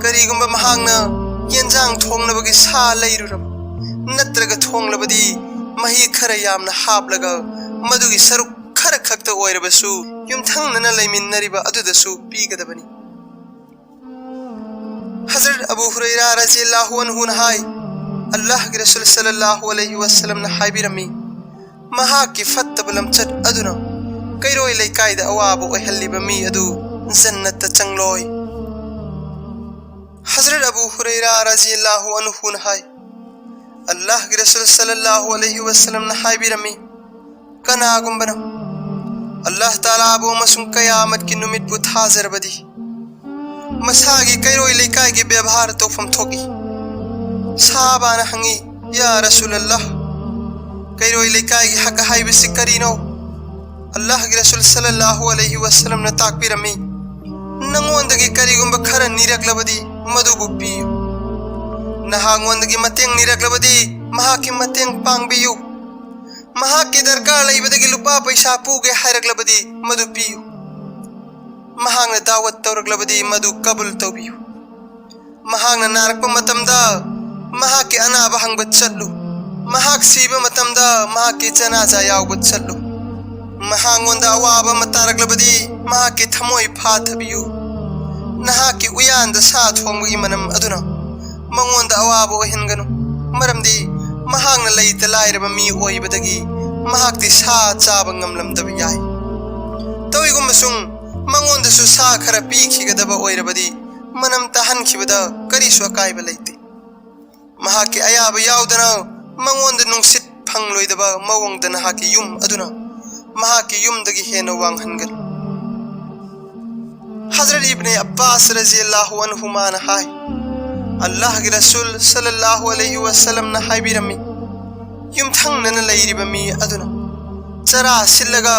ꯀꯔꯤꯒꯨꯝꯕ ꯃꯍꯥꯛꯅ ꯌꯦꯟꯖꯥꯡ ꯊꯣꯡꯅꯕꯒꯤ ꯁꯥ ꯂꯩꯔꯨꯔꯕ ꯅꯠꯇ꯭ꯔꯒ ꯊꯣꯡꯂꯕꯗꯤ, ꯃꯍꯤ ꯈꯔ ꯌꯥꯝꯅ ꯍꯥꯞꯂꯒ ꯃꯗꯨꯒꯤ ꯁꯔꯨꯛ ꯈꯔ ꯈꯛꯇ ꯑꯣꯏꯔꯕꯁꯨ ꯌꯨꯝꯊꯪꯅꯅ ꯂꯩꯃꯤꯟꯅꯔꯤꯕ ꯑꯗꯨꯗꯁꯨ ꯄꯤꯒꯗꯕꯅꯤ"꯫ ꯍꯖꯔꯠ ꯑꯕꯨ ꯍꯨꯔꯩꯔꯥ ꯔꯖꯤꯌꯜꯂꯥꯍꯨ ꯑꯟꯍꯨꯅ ꯍꯥꯏ, ꯑꯜꯂꯥꯍꯒꯤ ꯔꯁꯨꯜ ꯁꯜꯂꯜꯂꯥꯍꯨ ꯑꯂꯩꯍꯤ ꯋꯁꯜꯂꯝꯅ ꯍꯥꯏꯕꯤꯔꯝꯃꯤ, "ꯃꯍꯥꯛꯀꯤ ꯐꯠꯇꯕ ꯂꯝꯆꯠ ꯑꯗꯨꯅ ꯀꯩꯔꯣꯏ ꯂꯩꯀꯥꯏꯗ ꯑꯋꯥꯕ ꯑꯣꯏꯍꯜꯂꯤꯕ ꯃꯤ ꯑꯗꯨ ꯖꯟꯅꯠꯇ ꯆꯪꯂꯣꯏ"꯫ ꯍꯖꯔꯠ ꯑꯕꯨ ꯍꯨꯔꯩꯔꯥ ꯔꯖꯤꯌꯜꯂꯥꯍꯨ ꯑꯟꯍꯨꯅ ꯍꯥꯏ, ꯑꯜꯂꯥꯍꯒꯤ ꯔꯁꯨꯜ ꯁꯜꯂꯜꯂꯥꯍꯨ ꯑꯂꯩꯍꯤ ꯋꯁꯜꯂꯝꯅ ꯍꯥꯏꯕꯤꯔꯝꯃꯤ, ꯀꯅꯥꯒꯨꯝꯕꯅ ꯑꯜꯂꯥꯍ ꯇꯥꯂꯥꯕꯨ ꯑꯃꯁꯨꯡ ꯀꯌꯥꯃꯠꯀꯤ ꯅꯨꯃꯤꯠꯄꯨ ꯊꯥꯖꯔꯕꯗꯤ, ꯃꯁꯥꯒꯤ ꯀꯩꯔꯣꯏ ꯂꯩꯀꯥꯏꯒꯤ ꯕꯦꯕꯥꯔ ꯇꯧꯐꯝ ꯊꯣꯛꯏ꯫ ꯁꯍꯥꯕꯥꯅ ꯍꯪꯉꯤ, "ꯌꯥ ꯔꯁꯨꯂꯜꯂꯥꯍ, ꯀꯩꯔꯣꯏ ꯂꯩꯀꯥꯏꯒꯤ ꯍꯛ ꯍꯥꯏꯕꯁꯤ ꯀꯔꯤꯅꯣ?" ꯑꯜꯂꯥꯍꯒꯤ ꯔꯁꯨꯜ ꯁꯜꯂꯜꯂꯥꯍꯨ ꯑꯂꯩꯍꯤ ꯋꯁꯜꯂꯝꯅ ꯇꯥꯛꯄꯤꯔꯝꯃꯤ, "ꯅꯉꯣꯟꯗꯒꯤ ꯀꯔꯤꯒꯨꯝꯕ ꯈꯔ ꯅꯤꯔꯛꯂꯕꯗꯤ, ꯃꯗꯨꯕꯨ ꯄꯤꯌꯨ꯫ ꯅꯍꯥꯛꯉꯣꯟꯗꯒꯤ ꯃꯇꯦꯡ ꯅꯤꯔꯛꯂꯕꯗꯤ, ꯃꯍꯥꯛꯀꯤ ꯃꯇꯦꯡ ꯄꯥꯡꯕꯤꯌꯨ꯫ ꯃꯍꯥꯛꯀꯤ ꯗꯔꯀꯥꯔ ꯂꯩꯕꯗꯒꯤ ꯂꯨꯄꯥ ꯄꯩꯁꯥ ꯄꯨꯒꯦ ꯍꯥꯏꯔꯛꯂꯕꯗꯤ, ꯃꯗꯨ ꯄꯤꯌꯨ꯫ ꯃꯍꯥꯛꯅ ꯗꯥꯋꯠ ꯇꯧꯔꯛꯂꯕꯗꯤ, ꯃꯗꯨ ꯀꯕꯨꯜ ꯇꯧꯕꯤꯌꯨ꯫ ꯃꯍꯥꯛꯅ ꯅꯥꯔꯛꯄ ꯃꯇꯝꯗ ꯃꯍꯥꯛꯀꯤ ꯑꯅꯥꯕ ꯍꯪꯕ ꯆꯠꯂꯨ꯫ ꯃꯍꯥꯛ ꯁꯤꯕ ꯃꯇꯝꯗ ꯃꯍꯥꯛꯀꯤ ꯖꯅꯥꯖꯥ ꯌꯥꯎꯕ ꯆꯠꯂꯨ꯫ ꯃꯍꯥꯛꯉꯣꯟꯗ ꯑꯋꯥꯕ ꯑꯃ ꯇꯥꯔꯛꯂꯕꯗꯤ, ꯃꯍꯥꯛꯀꯤ ꯊꯃꯣꯏ ꯐꯥꯊꯕꯤꯌꯨ꯫ ꯅꯍꯥꯛꯀꯤ ꯎꯌꯥꯟꯗ ꯁꯥ ꯊꯣꯡꯕꯒꯤ ꯃꯅꯝ ꯑꯗꯨꯅ ꯃꯉꯣꯟꯗ ꯑꯋꯥꯕ ꯑꯣꯏꯍꯟꯒꯅꯨ, ꯃꯔꯝꯗꯤ ꯃꯍꯥꯛꯅ ꯂꯩꯇ ꯂꯥꯏꯔꯕ ꯃꯤ ꯑꯣꯏꯕꯗꯒꯤ ꯃꯍꯥꯛꯇꯤ ꯁꯥ ꯆꯥꯕ ꯉꯝꯂꯝꯗꯕ ꯌꯥꯏ꯫ ꯇꯧꯏꯒꯨꯝꯕꯁꯨꯡ ꯃꯉꯣꯟꯗꯁꯨ ꯁꯥ ꯈꯔ ꯄꯤꯈꯤꯒꯗꯕ ꯑꯣꯏꯔꯕꯗꯤ ꯃꯅꯝ ꯇꯥꯍꯟꯈꯤꯕꯗ ꯀꯔꯤꯁꯨ ꯑꯀꯥꯏꯕ ꯂꯩꯇꯦ꯫ ꯃꯍꯥꯛꯀꯤ ꯑꯌꯥꯕ ꯌꯥꯎꯗꯅ ꯃꯉꯣꯟꯗ ꯅꯨꯡꯁꯤꯠ ꯐꯪꯂꯣꯏꯗꯕ ꯃꯑꯣꯡꯗ ꯅꯍꯥꯛꯀꯤ ꯌꯨꯝ ꯑꯗꯨꯅ ꯃꯍꯥꯛꯀꯤ ꯌꯨꯝꯗꯒꯤ ꯍꯦꯟꯅ ꯋꯥꯡꯍꯟꯒꯅꯨ꯫ ꯍꯖꯔꯠ ꯏꯕꯅꯦ ꯑꯞꯕꯥꯁ ꯔꯖꯤꯌꯜꯂꯥꯍꯨ ꯑꯟꯍꯨꯃꯥꯅ ꯍꯥꯏ, ꯑꯜꯂꯥꯍꯒꯤ ꯔꯁꯨꯜ ꯁꯜꯂꯜꯂꯥꯍꯨ ꯑꯂꯩꯍꯤ ꯋꯁꯜꯂꯝꯅ ꯍꯥꯏꯕꯤꯔꯝꯃꯤ, ꯌꯨꯝꯊꯪꯅꯅ ꯂꯩꯔꯤꯕ ꯃꯤ ꯑꯗꯨꯅ ꯆꯔꯥ ꯁꯤꯜꯂꯒ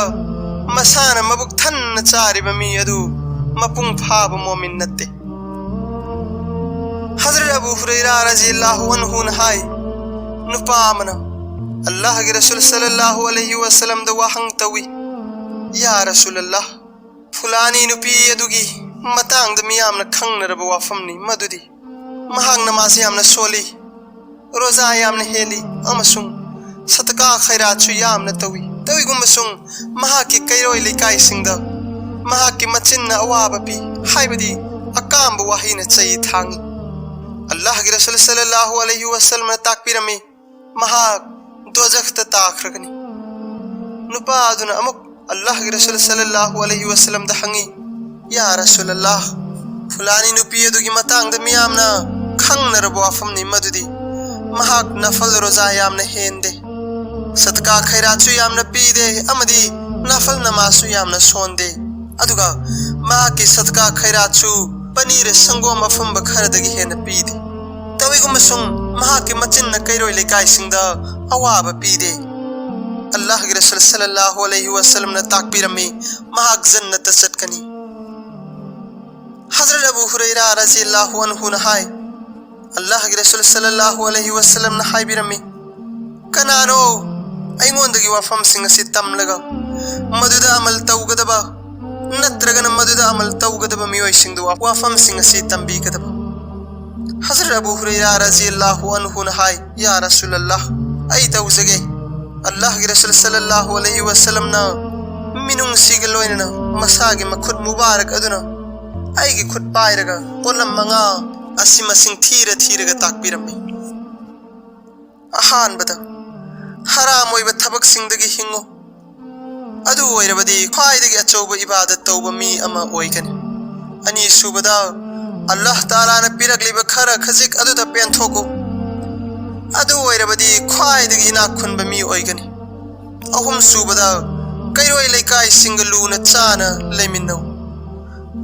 ꯃꯁꯥꯅ ꯃꯕꯨꯛ ꯊꯟꯅ ꯆꯥꯔꯤꯕ ꯃꯤ ꯑꯗꯨ ꯃꯄꯨꯡ ꯐꯥꯕ ꯃꯣꯃꯤꯟ ꯅꯠꯇꯦ꯫ ꯍꯖꯔꯠ ꯑꯕꯨ ꯍꯨꯔꯩꯔꯥ ꯔꯖꯤꯌꯜꯂꯥꯍꯨ ꯑꯟꯍꯨꯅ ꯍꯥꯏ, ꯅꯨꯄꯥ ꯑꯃꯅ ꯑꯜꯂꯥꯍꯒꯤ ꯔꯁꯨꯜ ꯁꯜꯂꯜꯂꯥꯍꯨ ꯑꯂꯩꯍꯤ ꯋꯁꯜꯂꯝꯗ ꯋꯥꯍꯪ ꯇꯧꯏ, ꯌꯥ ꯔꯁꯨꯜ ꯑꯜꯂꯥꯍ, ꯐꯨꯂꯥꯅꯤ ꯅꯨꯄꯤ ꯑꯗꯨꯒꯤ ꯃꯇꯥꯡꯗ ꯃꯤꯌꯥꯝꯅ ꯈꯪꯅꯔꯕ ꯋꯥꯐꯝꯅꯤ, ꯃꯗꯨꯗꯤ ꯃꯍꯥꯛ ꯅꯃꯥꯖ ꯌꯥꯝꯅ ꯁꯣꯜꯂꯤ, ꯔꯣꯖꯥ ꯌꯥꯝꯅ ꯍꯦꯜꯂꯤ ꯑꯃꯁꯨꯡ ꯁꯗꯀꯥ ꯈꯩꯔꯥꯠꯁꯨ ꯌꯥꯝꯅ ꯇꯧꯏ꯫ ꯇꯧꯏꯒꯨꯝꯕꯁꯨꯡ ꯃꯍꯥꯛꯀꯤ ꯀꯩꯔꯣꯏ ꯂꯩꯀꯥꯏꯁꯤꯡꯗ ꯃꯍꯥꯛꯀꯤ ꯃꯆꯤꯟꯅ ꯑꯋꯥꯕ ꯄꯤ, ꯍꯥꯏꯕꯗꯤ ꯑꯀꯥꯝꯕ ꯋꯥꯍꯩꯅ ꯆꯩ ꯊꯥꯡꯏ꯫ ꯑꯜꯂꯥꯍꯒꯤ ꯔꯁꯨꯜ ꯁꯜꯂꯜꯂꯥꯍꯨ ꯑꯂꯩꯍꯤ ꯋꯁꯜꯂꯝꯅ ꯇꯥꯛꯄꯤꯔꯝꯃꯤ, ꯃꯍꯥꯛ ꯗꯣꯖꯈꯇ ꯇꯥꯈ꯭ꯔꯒꯅꯤ꯫ ꯅꯨꯄꯥ ꯑꯗꯨꯅ ꯑꯃꯨꯛ ꯑꯜꯂꯥꯍꯒꯤ ꯔꯁꯨꯜ ꯁꯜꯂꯜꯂꯥꯍꯨ ꯑꯂꯩꯍꯤ ꯋꯁꯜꯂꯝꯗ ꯍꯪꯉꯤ, ꯌꯥ ꯔꯁꯨꯜ ꯑꯜꯂꯥꯍ, ꯐꯨꯂꯥꯅꯤ ꯅꯨꯄꯤ ꯑꯗꯨꯒꯤ ꯃꯇꯥꯡꯗ ꯃꯤꯌꯥꯝꯅ ꯈꯪꯅꯔꯕ ꯋꯥꯐꯝꯅꯤ, ꯃꯗꯨꯗꯤ ꯃꯍꯥꯛ ꯅꯐꯜ ꯔꯣꯖꯥ ꯌꯥꯝꯅ ꯍꯦꯟꯗꯦ, ꯁꯗꯀꯥ ꯈꯩꯔꯥꯠꯁꯨ ꯌꯥꯝꯅ ꯄꯤꯗꯦ ꯑꯃꯗꯤ ꯅꯐꯜ ꯅꯃꯥꯖꯁꯨ ꯌꯥꯝꯅ ꯁꯣꯟꯗꯦ, ꯑꯗꯨꯒ ꯃꯍꯥꯛꯀꯤ ꯁꯗꯀꯥ ꯈꯩꯔꯥꯠꯁꯨ ꯄꯅꯤꯔ ꯁꯪꯒꯣꯝ ꯑꯐꯝꯕ ꯈꯔꯗꯒꯤ ꯍꯦꯟꯅ ꯄꯤꯗꯦ꯫ ꯇꯧꯏꯒꯨꯝꯕꯁꯨꯡ ꯃꯍꯥꯛꯀꯤ ꯃꯆꯤꯟꯅ ꯀꯩꯔꯣꯏ ꯂꯩꯀꯥꯏꯁꯤꯡꯗ ꯑꯋꯥꯕ ꯄꯤꯗꯦ꯫ ꯑꯜꯂꯥꯍꯒꯤ ꯔꯁꯨꯜ ꯁꯜꯂꯜꯂꯥꯍꯨ ꯑꯂꯩꯍꯤ ꯋꯁꯜꯂꯝꯅ ꯇꯥꯛꯄꯤꯔꯝꯃꯤ, ꯃꯍꯥꯛ ꯖꯟꯅꯠꯇ ꯆꯠꯀꯅꯤ꯫ ꯍꯖꯔꯠ ꯑꯕꯨ ꯍꯨꯔꯩꯔꯥ ꯔꯖꯤꯌꯜꯂꯥꯍꯨ ꯑꯟꯍꯨꯅ ꯍꯥꯏ, ꯑꯜꯂꯥꯍꯒꯤ ꯔꯁꯨꯜ ꯁꯜꯂꯜꯂꯥꯍꯨ ꯑꯂꯩꯍꯤ ꯋꯁꯜꯂꯝꯅ ꯍꯥꯏꯕꯤꯔꯝꯃꯤ, ꯀꯅꯥꯅꯣ ꯑꯩꯉꯣꯟꯗꯒꯤ ꯋꯥꯐꯝꯁꯤꯡ ꯑꯁꯤ ꯇꯝꯂꯒ ꯃꯗꯨꯗ ꯑꯃꯜ ꯇꯧꯒꯗꯕ ꯅꯠꯇ꯭ꯔꯒꯅ ꯃꯗꯨꯗ ꯑꯃꯜ ꯇꯧꯒꯗꯕ ꯃꯤꯑꯣꯏꯁꯤꯡꯗꯨ ꯋꯥꯐꯝꯁꯤꯡ ꯑꯁꯤ ꯇꯝꯕꯤꯒꯗꯕ? ꯍꯖꯔꯠ ꯑꯕꯨ ꯍꯨꯔꯩꯔꯥ ꯔꯖꯤꯌꯜꯂꯥꯍꯨ ꯑꯟꯍꯨꯅ ꯍꯥꯏ, ꯌꯥ ꯔꯁꯨꯜ ꯑꯜꯂꯥꯍ, ꯑꯩ ꯇꯧꯖꯒꯦ꯫ ꯑꯜꯂꯥꯍꯒꯤ ꯔꯁꯨꯜ ꯁꯜꯂꯜꯂꯥꯍꯨ ꯑꯂꯩꯍꯤ ꯋꯁꯜꯂꯝꯅ ꯃꯤꯅꯨꯡꯁꯤꯒ ꯂꯣꯏꯅꯅ ꯃꯁꯥꯒꯤ ꯃꯈꯨꯠ ꯃꯨꯕꯥꯔꯛ ꯑꯗꯨꯅ ꯑꯩꯒꯤ ꯈꯨꯠ ꯄꯥꯏꯔꯒ ꯄꯣꯠꯂꯝ ꯃꯉꯥ ꯑꯁꯤ ꯃꯁꯤꯡ ꯊꯤꯔ ꯊꯤꯔꯒ ꯇꯥꯛꯄꯤꯔꯝꯃꯤ꯫ ꯑꯍꯥꯟꯕꯗ, ꯍꯔꯥꯝ ꯑꯣꯏꯕ ꯊꯕꯛꯁꯤꯡꯗꯒꯤ ꯍꯤꯡꯉꯨ꯫ ꯑꯗꯨ ꯑꯣꯏꯔꯕꯗꯤ ꯈ꯭ꯋꯥꯏꯗꯒꯤ ꯑꯆꯧꯕ ꯏꯕꯥꯗꯠ ꯇꯧꯕ ꯃꯤ ꯑꯃ ꯑꯣꯏꯒꯅꯤ꯫ ꯑꯅꯤꯁꯨꯕꯗ, ꯑꯜꯂꯥꯍ ꯇꯥꯂꯥꯅ ꯄꯤꯔꯛꯂꯤꯕ ꯈꯔ ꯈꯖꯤꯛ ꯑꯗꯨꯗ ꯄꯦꯟꯊꯣꯛꯎ꯫ ꯑꯗꯨ ꯑꯣꯏꯔꯕꯗꯤ ꯈ꯭ꯋꯥꯏꯗꯒꯤ ꯏꯅꯥꯛ ꯈꯨꯟꯕ ꯃꯤ ꯑꯣꯏꯒꯅꯤ꯫ ꯑꯍꯨꯝꯁꯨꯕꯗ, ꯀꯩꯔꯣꯏ ꯂꯩꯀꯥꯏꯁꯤꯡꯒ ꯂꯨꯅ ꯆꯥꯅ ꯂꯩꯃꯤꯟꯅꯧ꯫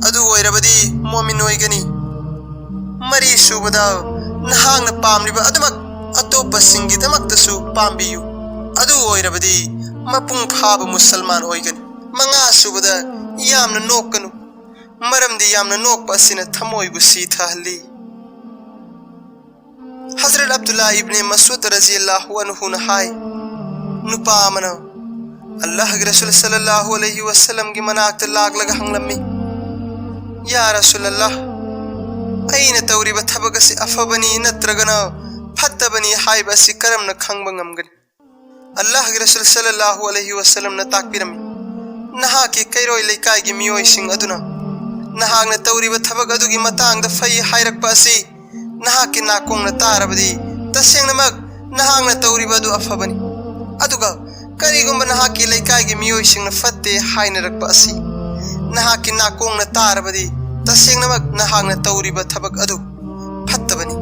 ꯑꯗꯨ ꯑꯣꯏꯔꯕꯗꯤ ꯃꯣꯃꯤꯟ ꯑꯣꯏꯒꯅꯤ꯫ ꯃꯔꯤꯁꯨꯕꯗ, ꯅꯍꯥꯛꯅ ꯄꯥꯝꯂꯤꯕ ꯑꯗꯨꯃꯛ ꯑꯇꯣꯞꯄꯁꯤꯡꯒꯤꯗꯃꯛꯇꯁꯨ ꯄꯥꯝꯕꯤꯌꯨ꯫ ꯑꯗꯨ ꯑꯣꯏꯔꯕꯗꯤ ꯃꯄꯨꯡ ꯐꯥꯕ ꯃꯨꯁꯜꯃꯥꯟ ꯑꯣꯏꯒꯅꯤ꯫ ꯃꯉꯥꯁꯨꯕꯗ, ꯌꯥꯝꯅ ꯅꯣꯛꯀꯅꯨ, ꯃꯔꯝꯗꯤ ꯌꯥꯝꯅ ꯅꯣꯛꯄ ꯑꯁꯤꯅ ꯊꯃꯣꯏꯕꯨ ꯁꯤꯊꯍꯜꯂꯤ꯫ ꯍꯖꯔꯠ ꯑꯕꯗꯨꯜꯂꯥ ꯏꯕꯅꯦ ꯃꯁꯨꯗ ꯔꯖꯤꯌꯜꯂꯥꯍꯨ ꯑꯟꯍꯨꯅ ꯍꯥꯏ, ꯅꯨꯄꯥ ꯑꯃꯅ ꯑꯜꯂꯥꯍꯒꯤ ꯔꯁꯨꯜ ꯁꯜꯂꯜꯂꯥꯍꯨ ꯑꯂꯩꯍꯤ ꯋꯁꯜꯂꯝꯒꯤ ꯃꯅꯥꯛꯇ ꯂꯥꯛꯂꯒ ꯍꯪꯂꯝꯃꯤ, ꯌꯥ ꯔꯁꯨꯜ ꯑꯜꯂꯥꯍ, ꯑꯩꯅ ꯇꯧꯔꯤꯕ ꯊꯕꯛ ꯑꯁꯤ ꯑꯐꯕꯅꯤ ꯅꯠꯇ꯭ꯔꯒꯅ ꯐꯠꯇꯕꯅꯤ ꯍꯥꯏꯕ ꯑꯁꯤ ꯀꯔꯝꯅ ꯈꯪꯕ ꯉꯝꯒꯅꯤ? ꯑꯜꯂꯥꯍꯒꯤ ꯔꯁꯨꯜ ꯁꯜꯂꯜꯂꯥꯍꯨ ꯑꯂꯩꯍꯤ ꯋꯁꯜꯂꯝꯅ ꯇꯥꯛꯄꯤꯔꯝꯃꯤ, ꯅꯍꯥꯛꯀꯤ ꯀꯩꯔꯣꯏ ꯂꯩꯀꯥꯏꯒꯤ ꯃꯤꯑꯣꯏꯁꯤꯡ ꯑꯗꯨꯅ ꯅꯍꯥꯛꯅ ꯇꯧꯔꯤꯕ ꯊꯕꯛ ꯑꯗꯨꯒꯤ ꯃꯇꯥꯡꯗ ꯐꯩ ꯍꯥꯏꯔꯛꯄ ꯑꯁꯤ ꯅꯍꯥꯛꯀꯤ ꯅꯥꯀꯣꯡꯅ ꯇꯥꯔꯕꯗꯤ, ꯇꯁꯦꯡꯅꯃꯛ ꯅꯍꯥꯛꯅ ꯇꯧꯔꯤꯕ ꯑꯗꯨ ꯑꯐꯕꯅꯤ꯫ ꯑꯗꯨꯒ ꯀꯔꯤꯒꯨꯝꯕ ꯅꯍꯥꯛꯀꯤ ꯂꯩꯀꯥꯏꯒꯤ ꯃꯤꯑꯣꯏꯁꯤꯡꯅ ꯐꯠꯇꯦ ꯍꯥꯏꯅꯔꯛꯄ ꯑꯁꯤ ꯅꯍꯥꯛꯀꯤ ꯅꯥꯀꯣꯡꯅ ꯇꯥꯔꯕꯗꯤ, ꯇꯁꯦꯡꯅꯃꯛ ꯅꯍꯥꯛꯅ ꯇꯧꯔꯤꯕ ꯊꯕꯛ ꯑꯗꯨ ꯐꯠꯇꯕꯅꯤ꯫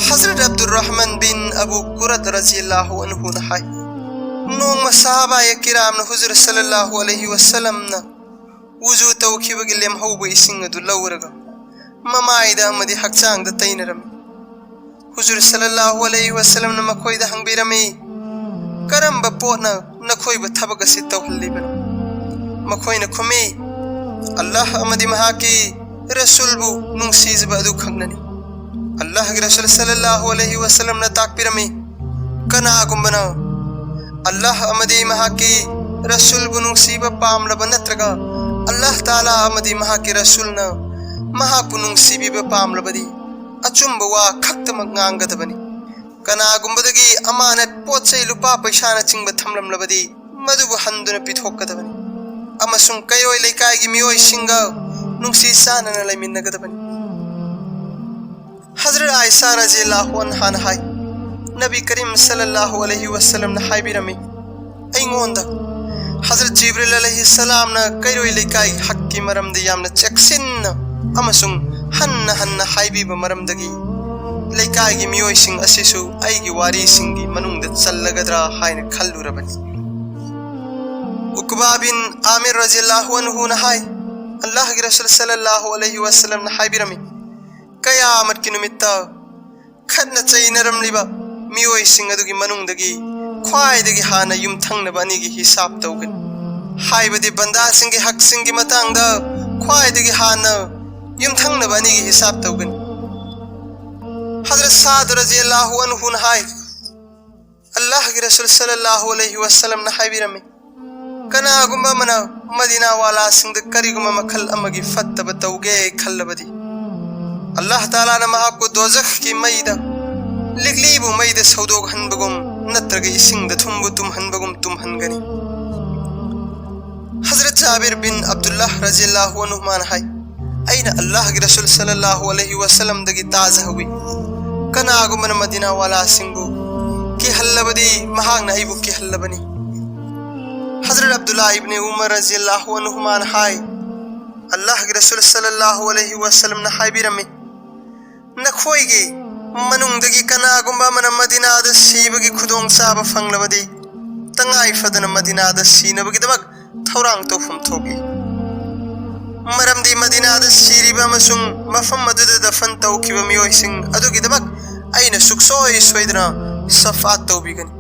ꯍꯖꯔꯠ ꯑꯕꯗꯨꯔ ꯔꯍꯃꯟ ꯕꯤꯟ ꯑꯕꯨ ꯀꯨꯔꯠ ꯔꯖꯤꯌꯜꯂꯥꯍꯨ ꯑꯟꯍꯨꯅ ꯍꯥꯏ, ꯅꯣꯡꯃ ꯁꯍꯥꯕꯥꯌꯦ ꯀꯤꯔꯥꯝꯅ ꯍꯨꯖꯨꯔ ꯁꯜꯂꯜꯂꯥꯍꯨ ꯑꯂꯩꯍꯤ ꯋꯁꯜꯂꯝꯅ ꯋꯨꯖꯨ ꯇꯧꯈꯤꯕꯒꯤ ꯂꯦꯝꯍꯧꯕ ꯏꯁꯤꯡ ꯑꯗꯨ ꯂꯧꯔꯒ ꯃꯃꯥꯏꯗ ꯑꯃꯗꯤ ꯍꯛꯆꯥꯡꯗ ꯇꯩꯅꯔꯝꯃꯤ꯫ ꯍꯨꯖꯨꯔ ꯁꯜꯂꯜꯂꯥꯍꯨ ꯑꯂꯩꯍꯤ ꯋꯁꯜꯂꯝꯅ ꯃꯈꯣꯏꯗ ꯍꯪꯕꯤꯔꯝꯃꯤ, ꯀꯔꯝꯕ ꯄꯣꯠꯅ ꯅꯈꯣꯏꯕꯨ ꯊꯕꯛ ꯑꯁꯤ ꯇꯧꯍꯜꯂꯤꯕꯅꯣ? ꯃꯈꯣꯏꯅ ꯈꯨꯝꯃꯤ, ꯑꯜꯂꯥꯍ ꯑꯃꯗꯤ ꯃꯍꯥꯛꯀꯤ ꯔꯁꯨꯜꯕꯨ ꯅꯨꯡꯁꯤꯖꯕ ꯑꯗꯨ ꯈꯛꯅꯅꯤ꯫ ꯑꯜꯂꯥꯍꯒꯤ ꯔꯁꯨꯜ ꯁꯜꯂꯜꯂꯥꯍꯨ ꯑꯂꯩꯍꯤ ꯋꯁꯜꯂꯝꯅ ꯇꯥꯛꯄꯤꯔꯝꯃꯤ, ꯀꯅꯥꯒꯨꯝꯕꯅ ꯑꯜꯂꯥꯍ ꯑꯃꯗꯤ ꯃꯍꯥꯛꯀꯤ ꯔꯁꯨꯜꯕꯨ ꯅꯨꯡꯁꯤꯕ ꯄꯥꯝꯂꯕ ꯅꯠꯇ꯭ꯔꯒ ꯑꯜꯂꯥꯍ ꯇꯥꯂꯥ ꯑꯃꯗꯤ ꯃꯍꯥꯛꯀꯤ ꯔꯁꯨꯜꯅ ꯃꯍꯥꯛꯄꯨ ꯅꯨꯡꯁꯤꯕꯤꯕ ꯄꯥꯝꯂꯕꯗꯤ ꯑꯆꯨꯝꯕ ꯋꯥ ꯈꯛꯇꯃꯛ ꯉꯥꯡꯒꯗꯕꯅꯤ꯫ ꯀꯅꯥꯒꯨꯝꯕꯗꯒꯤ ꯑꯃꯥꯅꯠ ꯄꯣꯠ ꯆꯩ, ꯂꯨꯄꯥ ꯄꯩꯁꯥꯅꯆꯤꯡꯕ ꯊꯝꯂꯝꯂꯕꯗꯤ ꯃꯗꯨꯕꯨ ꯍꯟꯗꯨꯅ ꯄꯤꯊꯣꯛꯀꯗꯕꯅꯤ ꯑꯃꯁꯨꯡ ꯀꯩꯔꯣꯏ ꯂꯩꯀꯥꯏꯒꯤ ꯃꯤꯑꯣꯏꯁꯤꯡꯒ ꯅꯨꯡꯁꯤ ꯆꯥꯟꯅꯅ ꯂꯩꯃꯤꯟꯅꯒꯗꯕꯅꯤ꯫ ꯍꯖꯔꯠ ꯑꯥꯏꯁꯥ ꯔꯖꯤꯌꯜꯂꯥꯍꯨ ꯑꯟꯍꯥꯅ ꯍꯥꯏ, ꯅꯕꯤ ꯀꯔꯤꯝ ꯁꯜꯂꯜꯂꯥꯍꯨ ꯑꯂꯩꯍꯤ ꯋꯁꯜꯂꯝꯅ ꯍꯥꯏꯕꯤꯔꯝꯃꯤ ꯑꯩꯉꯣꯟꯗ, ꯍꯖꯔꯠ ꯖꯤꯕ꯭ꯔꯤꯜ ꯑꯂꯩꯍꯤ ꯁꯂꯥꯝꯅ ꯀꯩꯔꯣꯏ ꯂꯩꯀꯥꯏꯒꯤ ꯍꯛꯀꯤ ꯃꯔꯝꯗ ꯌꯥꯝꯅ ꯆꯦꯛꯁꯤꯟꯅ ꯑꯃꯁꯨꯡ ꯍꯟꯅ ꯍꯟꯅ ꯍꯥꯏꯕꯤꯕ ꯃꯔꯝꯗꯒꯤ ꯂꯩꯀꯥꯏꯒꯤ ꯃꯤꯑꯣꯏꯁꯤꯡ ꯑꯁꯤꯁꯨ ꯑꯩꯒꯤ ꯋꯥꯔꯤꯁꯤꯡꯒꯤ ꯃꯅꯨꯡꯗ ꯆꯜꯂꯒꯗ꯭ꯔꯥ ꯍꯥꯏꯅ ꯈꯜꯂꯨꯔꯕꯅꯤ꯫ ꯎꯛꯕꯥ ꯕꯤꯟ ꯑꯥꯃꯤꯔ ꯔꯖꯤꯌꯜꯂꯥꯍꯨ ꯑꯟꯍꯨꯅ ꯍꯥꯏ, ꯑꯜꯂꯥꯍꯒꯤ ꯔꯁꯨꯜ ꯁꯜꯂꯜꯂꯥꯍꯨ ꯑꯂꯩꯍꯤ ꯋꯁꯜꯂꯝꯅ ꯍꯥꯏꯕꯤꯔꯝꯃꯤ, ꯀꯌꯥꯃꯠꯀꯤ ꯅꯨꯃꯤꯠꯇ ꯈꯠꯅ ꯆꯩꯅꯔꯝꯂꯤꯕ ꯃꯤꯑꯣꯏꯁꯤꯡ ꯑꯗꯨꯒꯤ ꯃꯅꯨꯡꯗꯒꯤ ꯈ꯭ꯋꯥꯏꯗꯒꯤ ꯍꯥꯟꯅ ꯌꯨꯝꯊꯪꯅꯕ ꯑꯅꯤꯒꯤ ꯍꯤꯁꯥꯕ ꯇꯧꯒꯅꯤ꯫ ꯍꯥꯏꯕꯗꯤ ꯕꯟꯗꯥꯁꯤꯡꯒꯤ ꯍꯛꯁꯤꯡꯒꯤ ꯃꯇꯥꯡꯗ ꯈ꯭ꯋꯥꯏꯗꯒꯤ ꯍꯥꯟꯅ ꯌꯨꯝꯊꯪꯅꯕ ꯑꯅꯤꯒꯤ ꯍꯤꯁꯥꯕ ꯇꯧꯒꯅꯤ꯫ ꯍꯖꯔꯠ ꯁꯥꯗ ꯔꯖꯤꯌꯜꯂꯥꯍꯨ ꯑꯟꯍꯨꯅ ꯍꯥꯏ, ꯑꯜꯂꯥꯍꯒꯤ ꯔꯁꯨꯜ ꯁꯜꯂꯜꯂꯥꯍꯨ ꯑꯂꯩꯍꯤ ꯋꯁꯜꯂꯝꯅ ꯍꯥꯏꯕꯤꯔꯝꯃꯤ, ꯀꯅꯥꯒꯨꯝꯕ ꯑꯃꯅ ꯃꯗꯤꯅꯥ ꯋꯥꯂꯥꯁꯤꯡꯗ ꯀꯔꯤꯒꯨꯝꯕ ꯃꯈꯜ ꯑꯃꯒꯤ ꯐꯠꯇꯕ ꯇꯧꯒꯦ ꯈꯜꯂꯕꯗꯤ, ꯑꯜꯂꯥꯍ ꯇꯥꯂꯥꯅ ꯃꯍꯥꯛꯄꯨ ꯗꯣꯖꯈꯀꯤ ꯃꯩꯗ, ꯂꯤꯛꯂꯤꯕꯨ ꯃꯩꯗ ꯁꯧꯗꯣꯛꯍꯟꯕꯒꯨꯝ ꯅꯠꯇ꯭ꯔꯒ ꯏꯁꯤꯡꯗ ꯊꯨꯝꯕꯨ ꯇꯨꯝꯍꯟꯕꯒꯨꯝ ꯇꯨꯝꯍꯟꯒꯅꯤ꯫ ꯍꯖꯔꯠ ꯖꯥꯕꯤꯔ ꯕꯤꯟ ꯑꯕꯗꯨꯜꯂꯥꯍ ꯔꯖꯤꯌꯜꯂꯥꯍꯨ ꯑꯟꯍꯨꯃꯥꯅ ꯍꯥꯏ, ꯑꯩꯅ ꯑꯜꯂꯥꯍꯒꯤ ꯔꯁꯨꯜ ꯁꯜꯂꯜꯂꯥꯍꯨ ꯑꯂꯩꯍꯤ ꯋꯁꯜꯂꯝꯗꯒꯤ ꯇꯥꯖꯍꯧꯏ, ꯀꯅꯥꯒꯨꯝꯕꯅ ꯃꯗꯤꯅꯥ ꯋꯥꯂꯥꯁꯤꯡꯕꯨ ꯀꯤꯍꯜꯂꯕꯗꯤ ꯃꯍꯥꯛꯅ ꯑꯩꯕꯨ ꯀꯤꯍꯜꯂꯕꯅꯤ꯫ ꯍꯖꯔꯠ ꯑꯕꯗꯨꯜꯂꯥ ꯏꯕꯅꯦ ꯎꯃꯔ ꯔꯖꯤꯌꯜꯂꯥꯍꯨ ꯑꯟꯍꯨꯃꯥꯅ ꯍꯥꯏ, ꯑꯜꯂꯥꯍꯒꯤ ꯔꯁꯨꯜ ꯁꯜꯂꯜꯂꯥꯍꯨ ꯑꯂꯩꯍꯤ ꯋꯁꯜꯂꯝꯅ ꯍꯥꯏꯕꯤꯔꯝꯃꯤ, ꯅꯈꯣꯏꯒꯤ ꯃꯅꯨꯡꯗꯒꯤ ꯀꯅꯥꯒꯨꯝꯕ ꯑꯃꯅ ꯃꯗꯤꯅꯥꯗ ꯁꯤꯕꯒꯤ ꯈꯨꯗꯣꯡꯆꯥꯕ ꯐꯪꯂꯕꯗꯤ, ꯇꯉꯥꯏ ꯐꯗꯅ ꯃꯗꯤꯅꯥꯗ ꯁꯤꯅꯕꯒꯤꯗꯃꯛ ꯊꯧꯔꯥꯡ ꯇꯧꯐꯝ ꯊꯣꯛꯏ꯫ ꯃꯔꯝꯗꯤ ꯃꯗꯤꯅꯥꯗ ꯁꯤꯔꯤꯕ ꯑꯃꯁꯨꯡ ꯃꯐꯝ ꯑꯗꯨꯗ ꯗꯐꯟ ꯇꯧꯈꯤꯕ ꯃꯤꯑꯣꯏꯁꯤꯡ ꯑꯗꯨꯒꯤꯗꯃꯛ ꯑꯩꯅ ꯁꯨꯛꯁꯣꯏ ꯁꯣꯏꯗꯅ ꯁꯐꯥꯠ ꯇꯧꯕꯤꯒꯅꯤ꯫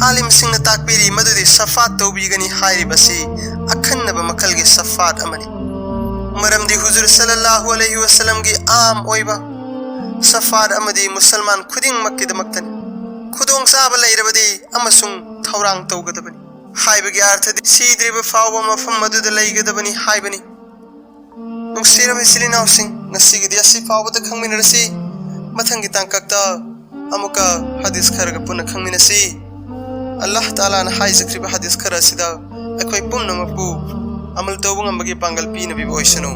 ꯑꯥꯂꯤꯝꯁꯤꯡꯅ ꯇꯥꯛꯄꯤꯔꯤ ꯃꯗꯨꯗꯤ ꯁꯐꯥꯠ ꯇꯧꯕꯤꯒꯅꯤ ꯍꯥꯏꯔꯤꯕꯁꯤ ꯑꯈꯟꯅꯕ ꯃꯈꯜꯒꯤ ꯁꯐꯥꯠ ꯑꯃꯅꯤ꯫ ꯃꯔꯝꯗꯤ ꯍꯨꯖꯨꯔ ꯁꯜꯂꯜꯂꯥꯍꯨ ꯑꯂꯩꯍꯤ ꯋꯁꯜꯂꯝꯒꯤ ꯑꯥꯝ ꯑꯣꯏꯕ ꯁꯐꯥꯠ ꯑꯃꯗꯤ ꯃꯨꯁꯜꯃꯥꯟ ꯈꯨꯗꯤꯡꯃꯛꯀꯤꯗꯃꯛꯇꯅꯤ꯫ ꯈꯨꯗꯣꯡꯆꯥꯕ ꯂꯩꯔꯕꯗꯤ ꯑꯃꯁꯨꯡ ꯊꯧꯔꯥꯡ ꯇꯧꯒꯗꯕꯅꯤ ꯍꯥꯏꯕꯒꯤ ꯑꯔꯊꯗꯤ ꯁꯤꯗ꯭ꯔꯤꯕ ꯐꯥꯎꯕ ꯃꯐꯝ ꯑꯗꯨꯗ ꯂꯩꯒꯗꯕꯅꯤ ꯍꯥꯏꯕꯅꯤ꯫ ꯅꯨꯡꯁꯤꯔꯕ ꯏꯆꯤꯜ ꯏꯅꯥꯎꯁꯤꯡ, ꯉꯁꯤꯒꯤꯗꯤ ꯑꯁꯤ ꯐꯥꯎꯕꯗ ꯈꯪꯃꯤꯟꯅꯔꯁꯤ꯫ ꯃꯊꯪꯒꯤ ꯇꯥꯡꯀꯛꯇ ꯑꯃꯨꯛꯀ ꯍꯗꯤꯁ ꯈꯔꯒ ꯄꯨꯟꯅ ꯈꯪꯃꯤꯟꯅꯁꯤ꯫ ꯑꯜꯂꯥꯍ ꯇꯥꯂꯥꯅ ꯍꯥꯏꯖꯈ꯭ꯔꯤꯕ ꯍꯗꯤꯁ ꯈꯔ ꯑꯁꯤꯗ ꯑꯩꯈꯣꯏ ꯄꯨꯝꯅꯃꯛꯄꯨ ꯑꯃꯜ ꯇꯧꯕ ꯉꯝꯕꯒꯤ ꯄꯥꯡꯒꯜ ꯄꯤꯅꯕꯤꯕ ꯑꯣꯏꯁꯅꯨ꯫